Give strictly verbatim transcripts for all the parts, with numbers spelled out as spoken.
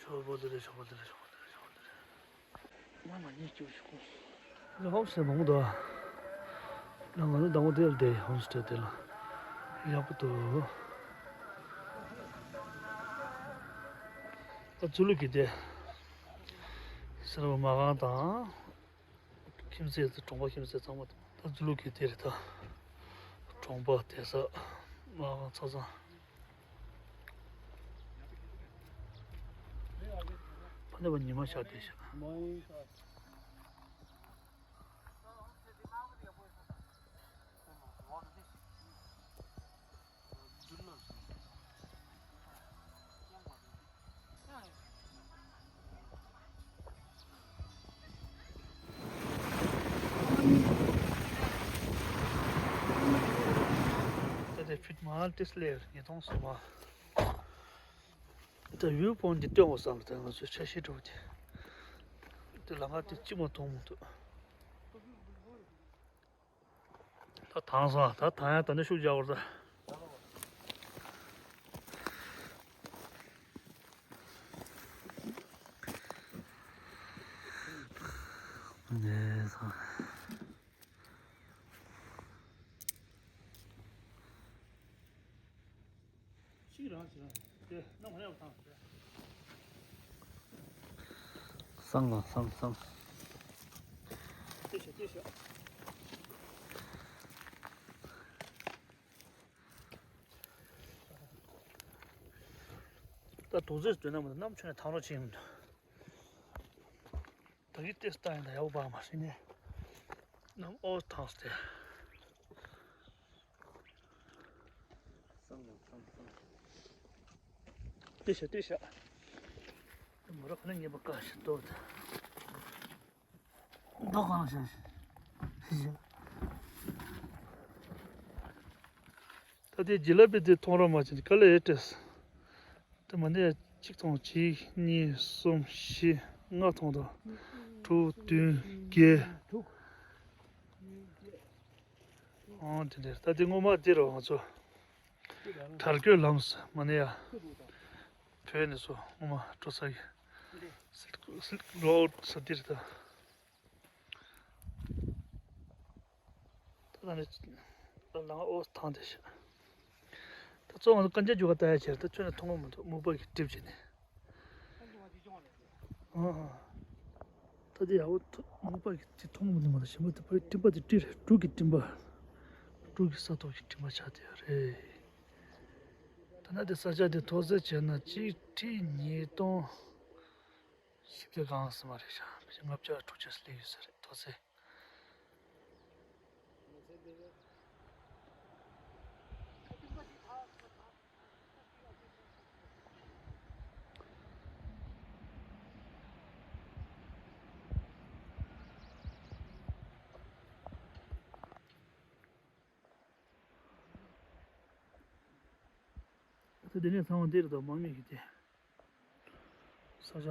ཞོགས་པ་དེ་རེད། ཞོགས་པ་དེ་རེད། ཞོགས་པ་དེ་རེད། ཞོགས་པ་དེ་རེད། མ་མ་ཉིད་སྐྱུར་ཞིག་གོ། ཧོམ་སེ་མང་དོ། ལ་ང་ཚོ་དང་པོ་དེར་བསྡད། ཧོམ་སེ་དེ་ལ་ཡག་པོ་འདུག་ད་ཚུ་ལུ་གི་དེ་སེར་བ་མ་གང་དང་། ཁྱིམ་མཚེས་དང་གྲོང་པ་ཁྱིམ་མཚེས་ཚང་མ་དང་། ད་ཚུ་ལུ་གི་དེ་རེད། ད་གྲོང་པ་དེ་ས་མ་གང་ཚང་ཚང་། ཕ་ནས་པ་ཉི་མ་ཤར་བསྡད་ཤག་ད་དེ་ཕིཊ་མ་ཏིས་ལེར་ཉིས་སྟོང་སོ་མ། ད་ཝིའུ་པོའིན་ཊི་འདི་སྟོན་དགོས་བསམ་ལ། ད་ང་ཚོའི་འཆར་གཞི་འདྲ་བོ་དེ། དེ་ལམ་ཁ་དེ་གཅིག་མ་མཐོང་མི་འདུག་ད་དྭངས་སོང་། ད་དྭངས་ཡ། ད་ནི་ཤུགས་རྒྱག་དགོས་ད། ནས་སོང་། ཤིག་རང་ཞིག་རང་། དེ་ནམ་ཧ་ཡག་ཐང་དེ། སང་ལ་སང་སང་། ལྟོས་ཤོག་ལྟོས་ཤོག་ད་དུག་རྫས་སྟོན་ན་མ་གཏོགས་གནམ་ཕྱོགས་ནས་ཐང་རོ་ཕྱིན་མི་འདུག་ད་གི་ཏེ་སྟ་ཡིན་ད་ཡག་པོ་པ་མ་ཤེས་ནས། གནམ་ཨོ་ཐང་སྟེ། ལྟོས་ཤོག་ལྟོས་ཤོག་མོ་ར་ཁ་ན་ཉེས་པ་དཀའ་ཞིག་ཏོ། མདོག་གང་ཞིག་ཞིག་ད་དེ་ཇི་ལ་པི་དེ་མཐོང་ར་མ་བྱུང་། དཀའ་ལས་ཨེ་སྤྲད། དེ་མ་ནས་གཅིག་མཐོང་། གཅིག་གཉིས། གསུམ། བཞི། ལྔ་མཐོང་དང་། དྲུག་བདུན། བརྒྱད། ཨང་དེ་འདྲ། ད་དེ་སྔོན་མ་དེ་རུ་ང་ཚོ་དར་གོས་ལམ་ས་མ་ནས་ཡ། བོད་ནས་སོ་སྔོན་མ་འགྲོ་ས་གི་སིལ་སིལ་རོཌ་ས་དེ་རེད་ད། ད་ནི་ལ་ང་ཨོ་ཐང་དེ་ཤ། ད་གཙོ་བོ་ང་ཚོ་གན་རྐྱལ་རྒྱུག་ག་ལྟ་ཡ་ཆེར་ད་ཁྱོད་ནས་མཐོང་གི་མི་འདུག་སྨུག་པ་གི་གྲིབ་བྱས་ནས། ཨ་ཨ། ད་དེ་ཡག་པོ་ཐུག་སྨུག་པ་གི་དེ་མཐོང་གི་མི་འདུག་མ་གཏོགས་གཞན་པ་དེ་བོད་སྤྲིན་པ་དེ་སྤྲིན་རེད། འབྲུག་གི་སྤྲིན་པ། འབྲུག་གི་ས་ཐོག་གི་སྤྲིན་པ་ཆགས་བསྡད་ཡོད་རེད། ད་ན་དེ་ས་ཆ་དེ་མཐོ་ཚད་བྱས་ན་གཅིག་ཁྲི་ཉིས་སྟོང་བཞི་བརྒྱ་གང་ཟེར་མ་རེད་ཤག་ལྔ་བརྒྱ་དྲུག་ཅུ་སླེབས་ཡོད་ས་རེད་མཐོ་ཚད། ད་དེ་ནས་ཚང་མ་འདིར་དང་དམག་མི་གི་དེ། ས་ཆ།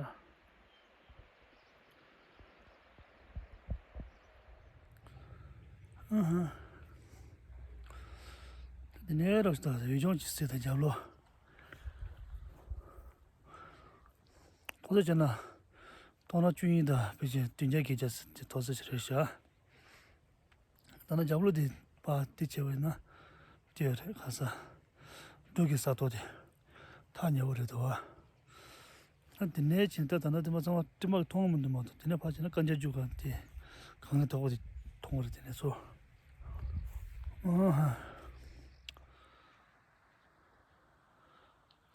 ཨ་ཧ། དེ་ནས་རོགས་ད་ཡུལ་ལྗོངས་ཀྱི་སྲིད་དང་རྒྱབ་ལོགས། མཐོ་ཚད་བྱས་ན་སྟོང་ཕྲག་བཅུ་གཉིས་དང་ཕལ་ཆེར་བདུན་བརྒྱ་བརྒྱད་བརྒྱ་ཟེར་དེ་མཐོ་ཚད་ཅིག་རེད་ཤག་ད་ནི་རྒྱབ་ལོགས་དེ་པ་དེ་བྱས་པ་ཡིན་ན་དེ་རེད། ག་ས་འབྲུག་གི་ས་ཐོག་དེ་ཐག་ཉེ་བོ་རེད་འདུག་བ། ད་དེ་ནས་ཕྱིན་ད་ད་ནི་དེ་མ་ཚང་མ་སྤྲིན་པ་མཐོང་མི་འདུག་མ་གཏོགས། དེ་ནས་ཕར་ཕྱིན་ན་གན་རྐྱལ་རྒྱུག་ག་དེ་གངས་རི་མཐོ་པོ་དེ་མཐོང་བ་རེད། དེ་ནས་ཚོ། ཨ་ཧ།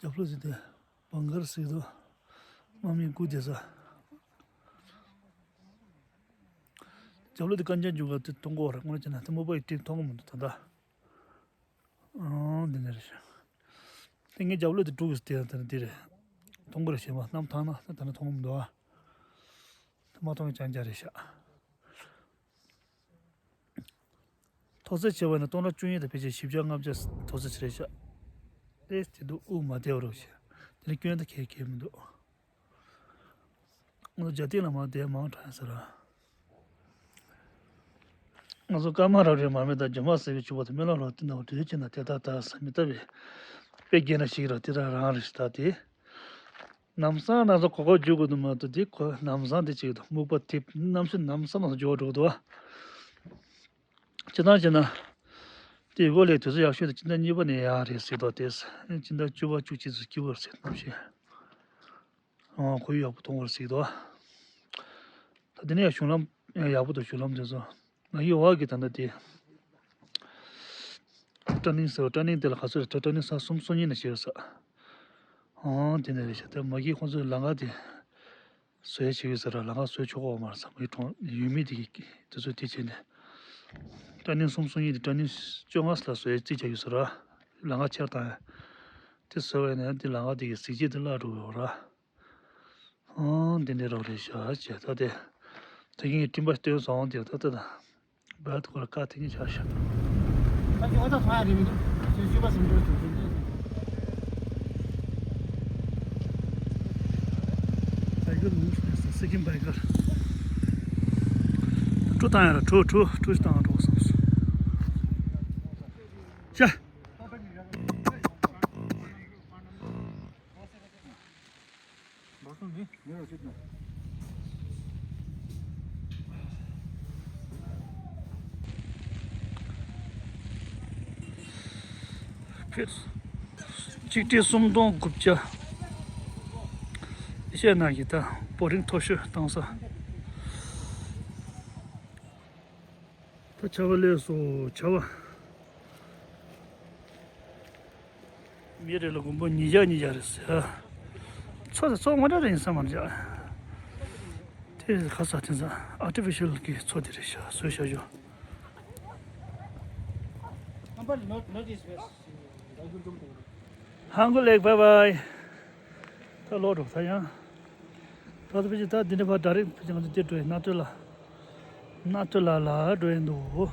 རྒྱབ་ལོགས་ཟེར་དེ་བང་གར་ཟེར་དུ་དམག་མི་སྒུག་བསྡད་ས། རྒྱབ་ལོགས་དེ་གན་རྐྱལ་རྒྱུག་ག་དེ་མཐོང་གི་ཡོད་རེད། དངོས་གནས་བྱས་ན་དེ་སྨུག་པ་ཡི་སྤྲིན་མཐོང་གི་མི་འདུག་ད་ལྟ། ཨང་། འདི་ནས་རེད་ཤག་དེ་ངའི་རྒྱབ་ལོགས་དེ་འབྲུག་གི་སྟེང་དེ་ནས་འདི་རེད། མཐོང་གི་རེད། ཞེ་མ་གནམ་ཐང་ན་ད་ལྟ་མཐོང་གི་མི་འདུག་ཨ། དེ་མ་མཐོང་གི་རྐྱང་རྐྱང་རེད་ཤག་མཐོ་ཚད་བྱས་པ་ན་སྟོང་ཕྲག་བཅུ་གཉིས་དང་ཕལ་ཆེར་བཞི་བརྒྱ་ལྔ་བརྒྱ་མཐོ་ཚད་ཅིག་རེད་ཤག་ཨེ་དེ་འདུག་དབུགས་མ་བདེ་བ་རོགས་བྱས། དེ་ནི་སྐྱོན་ད་གལ་གལ་མི་འདུག་ང་ཚོ་རྒྱ་སྟེང་ལ་མར་བསྡད་མང་དྲགས་ཡ་ཟེར་ར། ང་ཚོ་སྐར་མ་རབ་རིབ་མར་མེ་དང་སྒྱུ་མ་ཟེར་བའི་ཕྱུ་པ་དང་སྨོན་ལམ་རོགས་དེ་འདྲ་བ་དུས་ཕྱིན་ན་དེ་ལྟར་ལྟར་ཟེར་མི་ལྟ་བའི་དཔེ་རྒྱན་ན་ཞིག་ར་དེ་དག་རང་རེད་ཤག་ད་དེ། ལམ་སང་ལམ་སང་གོ་སྐབས་འཇུག་དགོས་འདུག་མ་གཏོགས་དེ་ཁོ་ལམ་སང་དེ་བྱེད་ཀྱི་འདུག་སྨུག་པ་དེ་གནམ་གཤིས་ལམ་སང་ལམ་སང་འཇོག་འགྲོ་གི་འདུག་སྤྱིར་བཏང་བྱས་ན། དེ་སྒོ་ལས་དུས་ཚོད་ཡག་ཤོས་དེ་སྤྱི་ཟླ་གཉིས་པ་ནས་ཡག་རེད་ཟེར་དོ། དེ་སྤྱི་ཟླ་བཅུ་པ་བཅུ་གཅིག་ཚོ་སྐྱིད་པོ་རེད་ཟེར། གནམ་གཤིས་ཨང་ཁོར་ཡུག་ཡག་པོ་མཐོང་གི་རེད་ཟེར་དོ། ད་དེ་ནས་ཡང་གཞུང་ལམ་ཡག་པོ་འདུག་གཞུང་ལམ་དེ་ཚོ། ང་ཡི་འོག་གི་ད་ལྟ་དེ་ཊར་ནིང་ཟེར་བ། ཊར་ནིང་དེ་ལ་ག་ཚོད་རེད། ཊར་ནིང་ས་གསུམ་སོ་གཉིས་ནས་བྱས་ཡོད་ས། ཨང་དེ་ནས་རེད་ཤག་ད་མ་གི་ཁོང་ཚོས་ལམ་ཁ་དེ། བཟོས་བྱས་ཡོད་ས་ར། ལམ་ཁ་བཟོས་ཆོག་གོ་མ་རེད་ས། མི་གྲོང་ཡུལ་མི་དེ་གི་དེ་ཚོ་དེ་བྱས་ནས། ཊར་ནིང་གསུམ་སོ་གཉིས་དེ་ཊར་ནིང་བཅོ་ལྔ་ལ་བཟོས་རྩིས་བྱས་ཡོད་ས་ར། ལམ་ཁ་ཆེར་བཏང་ཡ། དེ་བཟོས་པ་ཡིན་ན་དེ་ལམ་ཁ་དེ་གི་གཟི་བརྗིད་དེ་བརླག་འགྲོ་གི་ཡོད་ར། ཨང་དེ་འདྲ་རོགས་རེད་ཤག་བྱས་ད་དེ། ད་གིན་སྤྲིན་པ་སྟོན་སོང་དེ་ད་ད་ད། བར་དུ་ཁོ་ལ་བཀའ་དེ་ཉིད་བཞག་ཤག་ཨ་ཅེ་འོ་ད་ཐོང་ཡ་རེད་མི་འདུག་ཅེས་ཞུས་པ་སེམས་ཁྲལ་བྱུང་བྱུང་ཅེས། བའི་གར་ལུང་ཞིག་ལས་སེ་ཀིན་བའི་གར། བྲོ་བཏང་ཡ་ར། བྲོ་བྲོ་བྲོ་ཞིག་བཏང་འགྲོ་བསམ་སོང་། ཤ། ཕེར། ཆིག་ཁྲི་སུམ་སྟོང་དགུ་བརྒྱ། ཨེ་ཤ་ཡ་ནང་གི་ད་བོ་ཊིང་མཐོ་ཤོས་བཏང་ས། ད་ཆར་པ་སླེབས་སོང་། ཆར་པ། མི་རེ་ལ་དགུན་འབུམ་ཉིས་བརྒྱ་ཉིས་བརྒྱ་རེད་ཟེར། མཚོ་དེ་མཚོ་དངོས་འབྲེལ་རེད་ཡིན་ས་མ་རེད། དེ་ག་ས་དེང་སང་ཨར་ཊི་ཕི་ཤལ་གྱི་མཚོ་དེ་རེད་ཤག་བཟོས་བཞག་ཡོད། ཧང་གོ་ལེགས་བྷའི་བྷའི། ད་ལོག་འགྲོ་ད་ཡང་། ད་ལྟ་ཕལ་ཆེར་ད་འདི་འདྲ་ཕར་ཌའི་རེག་ཕལ་ཆེར་ང་ཚོ་འདིར་འགྲོ་ཡིན། སྣ་ཐོས་ལ། སྣ་ཐོས་ལ་ལ་འགྲོ་ཡིན་འདུག་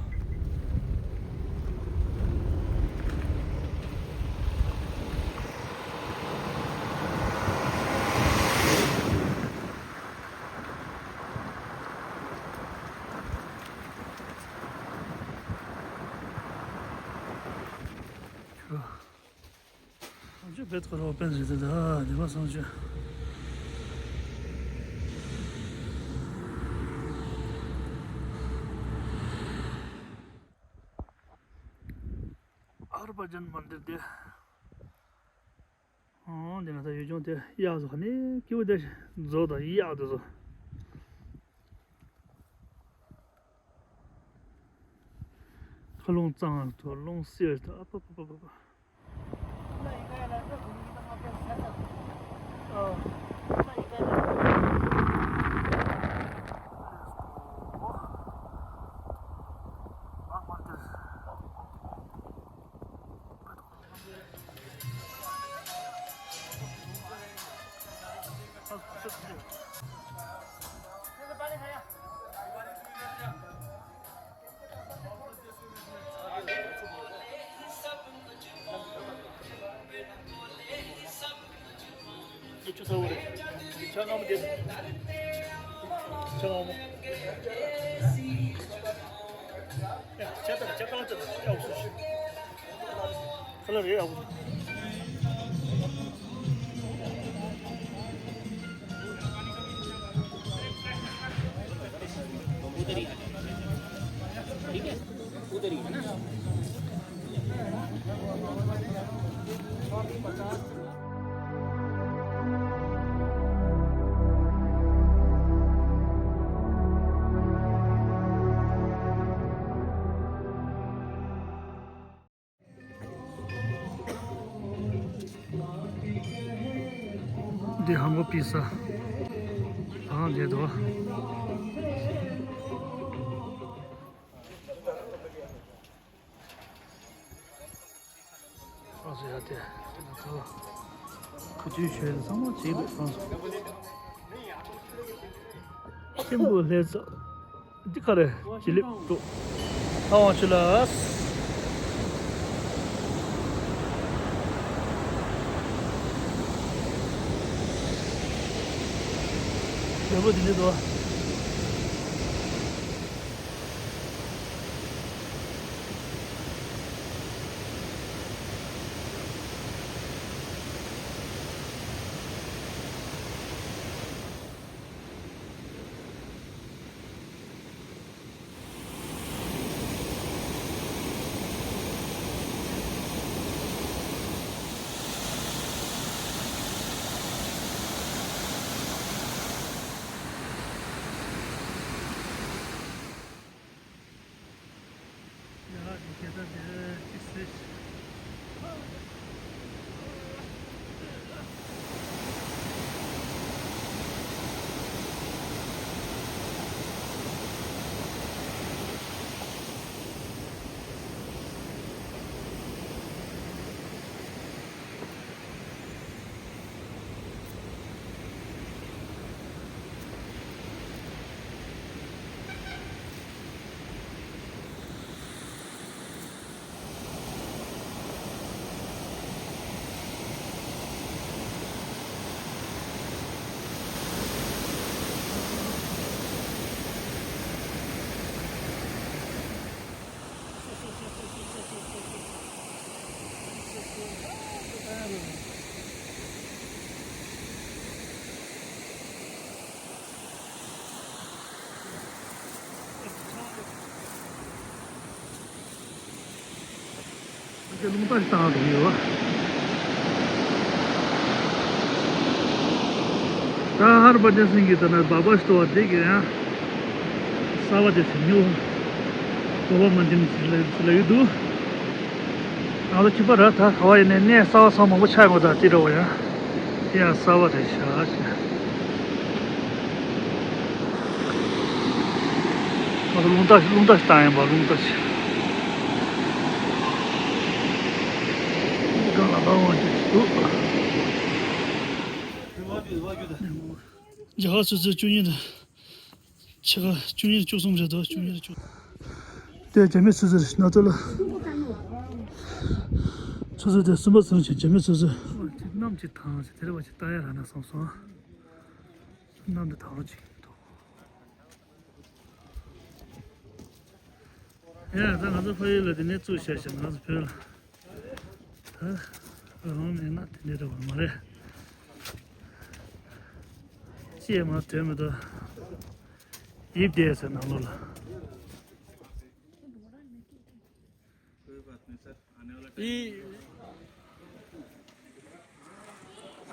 བསང་ཆུ་བེད་ཀོ་རོ་པན་ཟེར་ཏེ་ད་སྡེ་པ་བསང་ཆུ། ཨ་ར་པ་ཇན་མན་དིར་དེ། ཨོ་འདི་ན་ད་ཡུལ་ལྗོངས་དེ་གཡག་ཚོ་ག་ནས་སྐྱིད་པོ་དེ་མཛོ་དང་གཡག་དེ་ཚོ། ཁ་རླུང་གཙང་དང་རླུང་བསིལ་དང་ཨ་པ་པ་པ་པ་པ། ཆུ་ཚ་བོ་རེད། ཆ་སྔ་མོ་དེ། ཆ་སྔ་མོ། ཆ་ལྟར་ཆ་གང་ལྟར་ཆ་འུ་སུ་ཞིག་ཁ་ལ་རེ་ཡག་པོ། उधर ही है ना? འདི་ཧང་གོ་པི་ས། ཨང་འདི་དོ། ཨ་ཟེར་ཡ་དེ། ཁུ་ཆུའི་ཞོལ་ཚང་མ་བྱེད་དགོས་བསམ་སོང་། ཤིན་པོ་ལྷས་ཚ། འདི་ག་རེ་ཅི་ལེབ་ཏོ། ཨ་ཝང་ཆུ་ལ། ལེབ་པོ་འདི་འདི་དོ། དེ་རླུང་རྟ་ཞིག་བཏང་འགྲོ་གི་ཡོད། ད་ཧར་པ་ཅན་སིང་གི་ད་ན་སྦག་སྦག་ཞིག་འགྲོ་བ་དེ་གི་ཡང་གསར་པ་དེ་ཚོ་ཉོ། གོ་བ་མ་འདི་མི་ཚེ་ལ་ཚེ་ལ་ཡོད་འདུག་ང་ཚོ་ཁྱི་པ་ར་ད་ག་བ་ཡིན་ནའི་གནས་གསར་པ་ཚང་མང་པོ་ཆགས་ཡོང་ད་དེ་འདྲ་བ་ཡང་དེ་ཡང་གསར་པ་རེད་ཤག་ང་ཚོ་རླུང་རྟ་རླུང་རྟ་ཞིག་བཏང་ཡིན་པ་རླུང་རྟ་ཞིག་སྒང་ལ་འབར་བ་ཅིག་འདུག་རྒྱ་གར་ཆུ་ཚོད་བཅུ་གཉིས་དང་། ཕྱེད་ཀ་བཅུ་གཉིས་བཅུ་གསུམ་རེད་དོ། བཅུ་གཉིས་བཅུ། དེ་རྒྱ་མི་སོ་སོ་རེད་ན་ཚོ་ལ། སོ་སོ་དེ་གསུམ་པ་ཚུན་ཆད་རྒྱ་མི་སོ་སོ། གནམ་གྱི་ཐང་ཆེ་དེ་རེ་བ་ཆེ་ལྟ་ཡ་ར་ན་སོང་སོང་། གནམ་དེ་ཐང་ཆེ་འདུག་ཡ་ད་ང་ཚོ་ཕ་ཡུལ་ལ་དེ་ནས་བཙུགས་བཞག་ཞག་ང་ཚོ་བོད་ལ། ད་རང་མེད་ན་དེ་འདྲ་རེད་བ་མ་རེད། ཅེས་མ་དོན་མི་འདུག་ཡིབ་བསྡད་ཟེར་ནང་ལོགས་ལ།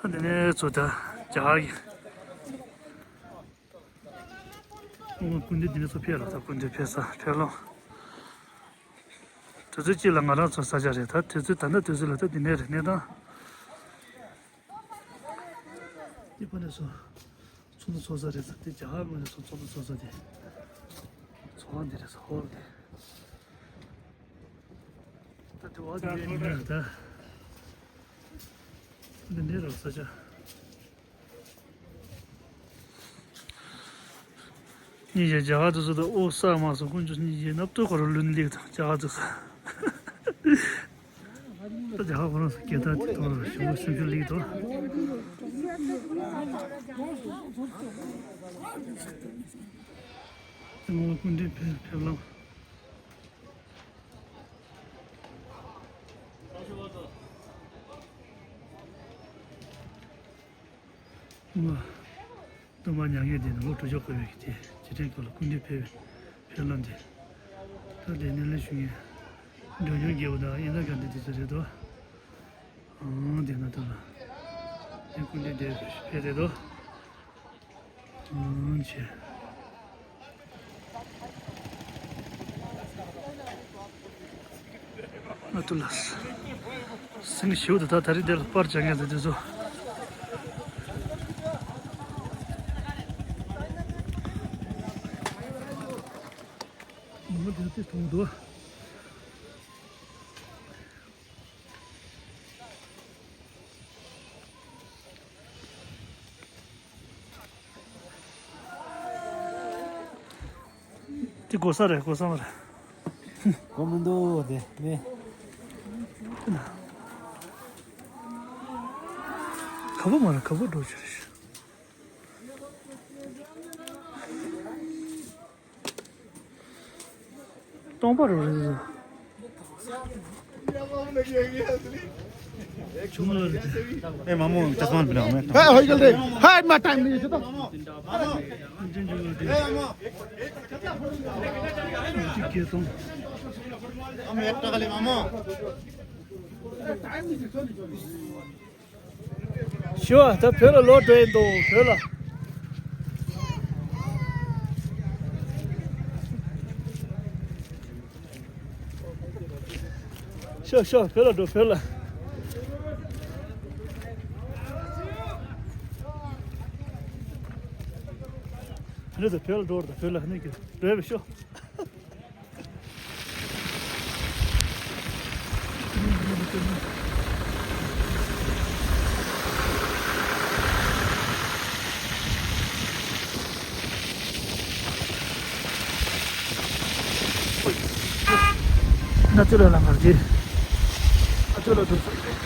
ད་དེ་ནས་ཚོ་ད་རྒྱ་གར་གྱི། ཨོ་སྐུ་མདུན་འདི་ནས་ཚུར་ཕེབས་ལ་ད་སྐུ་མདུན་ཕེབས་ས་ཕེབས་ལོང་། དུས་ཚོད་གཅིག་ལ་ང་རང་ཚོ་ས་ཆ་རེད་ད་དུས་ཚོད་ད་ལྟ་དུས་ཚོད་ལ་ད་འདི་ནས་རེད་གནས་སྟངས། འདི་ཕ་ནས་སོ། ཚོགས་འདུ་ཚོགས་ས་རེད་ས་དེ་རྒྱ་གར་ངོས་ནས་སོ་ཚོགས་འདུ་ཚོགས་ས་དེ། ཚོགས་ཁང་འདི་རེད་ས་ཧོལ་དེ། ད་དུ་བ་དུ་བའི་མི་ལ་ད། འདི་འདྲའི་རོགས་ས་ཆ། ཉིན་ཞག་རྒྱ་གར་དུ་སུ་དང་ཨོ་ས་མ་སོ་དཀོན་མཆོག་ཉིན་ཞག་ནབ་ཏོ་ཁོ་ར་ལུན་ལིག་དང་རྒྱ་གར་དུ་སུ། ད་རྒྱ་གར་ཁོ་རང་སུ་སྐད་བརྡ་དེ་དང་ཞུ་བ་སུན་ཆུ་ལིག་དང་། ཨོ་སྐུ་མདུན་ཕེབས་ཕེབས་ལམ། ཨོ། སྟོན་པ་མྱ་ངན་འདས་ནས་ལོ་དྲུག་ཅུ་འཁོར་བའི་གི་དེ་རྗེས་དྲན་སྐབས་ལ་སྐུ་མདུན་ཕེབས་པའི་ཕེབས་ལམ་དེ། ད་དེ་ནས་ལས་ཞུ་མཁན་འབྲོང་ཆུང་རྒྱལ་པོ་དང་ཡིན་ན་ག་འདི་དེ་ཚོ་རེད་དོ། ཨང་དེ་ན་ད་ལ་དེ་སྐུ་མདུན་དེ་ཕེབས་རེད་དོ། ཨང་ཆེ། ཨ་ཏུ་ལ། སེང་ཞིའུ་དུ་ད་ད་རི་དེ་ལ་པར་བྱ་ངེས་དུ་དེ་ཚོ། མོ་དེ་དེ་མཐོང་འདུག་དེ་གོ་ས་རེད་གོ་ས་མ་རེད། གོ་མི་འདུག་དེ་མེ། ཁ་བོ་མ་རེད་ཁ་བོ་འགྲོ་ཆེ་རེད། སྟོང་པ་རུ་རེད། ཆུང་ལ་རེད། ཨེ་མ་མོ་ཅག་མ་འབྲང་མེད། ཧེ་ཧོ་ཡིག་ལ་རེད། ཧེ་མ་ཊའིམ་ནི་ཅི་ཏོ། ཅན་ཅུང་ལ་རེད། ཅི་སྐད་གཏོང་། ཨ་མེ་ཏྲ་ག་ལེ་མ་མོ། ཤོ་ད་བོད་ལ་ལོག་འགྲོ་ཡིན་འདུག་བོད་ལ། ཤོ་ཤོ་བོད་ལ་འགྲོ་བོད་ལ། ཨ་ནི་ད་བོད་ལ་འགྲོ་བར་ད་བོད་ལ་ཨ་ནི་གི་འགྲོ་ཡ་བའི་ཤོ། ན་ཚོད་ལ་ལ་ངར་གྱི། ན་ཚོད་ལ་འགྲོ་ས་རེད།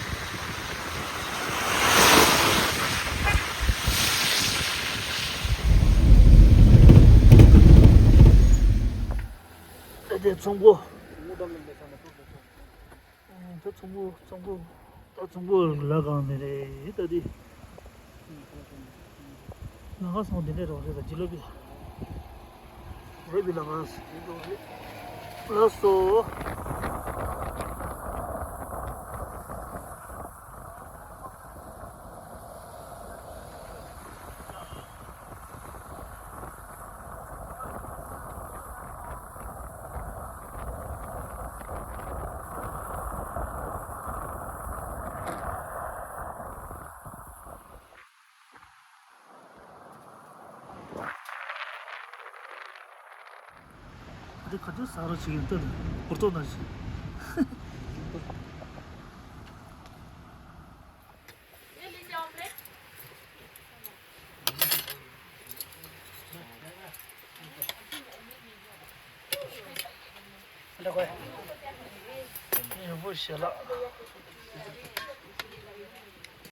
ད་དེ་ཚོང་པོ། ད་ཚོང་པོ་ཚོང་པོ་ད་ཚོང་པོ་ལ་གང་ནས་རེད་ད་དེ། ལ་ག་སོང་དེ་འདྲ་རོགས་རེད་ད་ཇི་ལོ་བི། ལོ་བི་ལ་ག་སོང་རོགས་རེད། ལགས་སོ། འདི་ག་དུས་ཟ་རོགས་བྱེད་ཀྱི་འདུག་འུར་ཏོ་ན་ཞིག་འདྲ་གོ། ཡོད་པོ་ཞེ་ལགས།